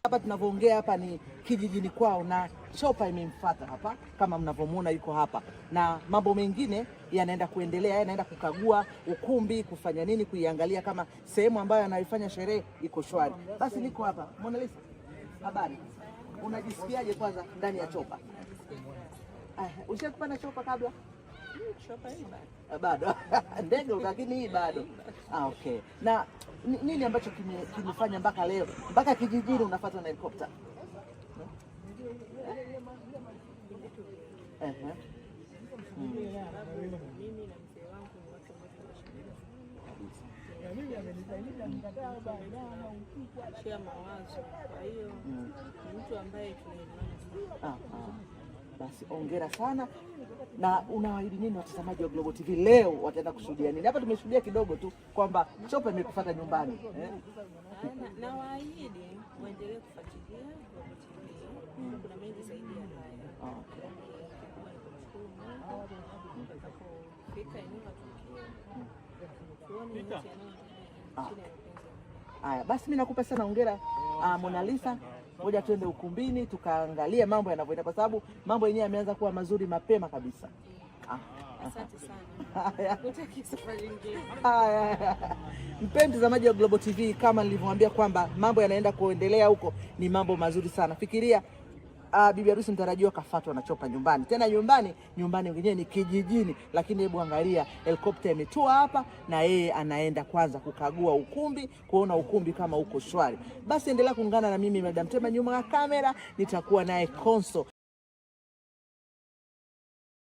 Hapa tunavyoongea hapa ni kijijini kwao na chopa imemfuata hapa kama mnavyomuona yuko hapa, na mambo mengine yanaenda kuendelea, yanaenda kukagua ukumbi, kufanya nini, kuiangalia kama sehemu ambayo anaifanya sherehe iko shwari. Basi niko hapa. Mona Lisa, habari, unajisikiaje kwanza ndani ya chopa? Ushakupanda chopa kabla? Bado ndege, lakini hii bado. Ah, okay. Na nini ambacho kimefanya mpaka leo mpaka kijijini unafuatwa na helikopta? Mimi na mzee wangu ni watu ambao tunashirikiana share mawazo, kwa hiyo ni mtu ambaye tunaelewana sana. Basi hongera sana. Na unawaahidi nini watazamaji wa Global TV leo wataenda kushuhudia nini? Hapa tumeshuhudia kidogo tu kwamba chopa imekufuata nyumbani, eh? Nawaahidi waendelee kufuatilia Global TV. Kuna mengi zaidi ya haya. Kikubwa ni kumshukuru Mungu tutakapofika eneo la tukio tuone yote yanayoendelea chini ya mapenzi ya Mungu. Haya, basi mimi nakupa sana hongera, Mona Lisa. Ngoja tuende ukumbini tukaangalie mambo yanavyoenda, kwa sababu mambo yenyewe yameanza kuwa mazuri mapema kabisa. Asante sana. Haya. Nikutakie safari njema. Haya. Mpenzi mtazamaji wa Global TV, kama nilivyowaambia kwamba mambo yanaenda kuendelea huko, ni mambo mazuri sana. Fikiria bibi harusi mtarajiwa kafatwa na chopa nyumbani, tena nyumbani, nyumbani wenyewe ni kijijini, lakini hebu angalia, helikopta imetua hapa na yeye anaenda kwanza kukagua ukumbi, kuona ukumbi kama uko shwari. Basi endelea kuungana na mimi Madam Tema nyuma ya kamera, nitakuwa naye Konso.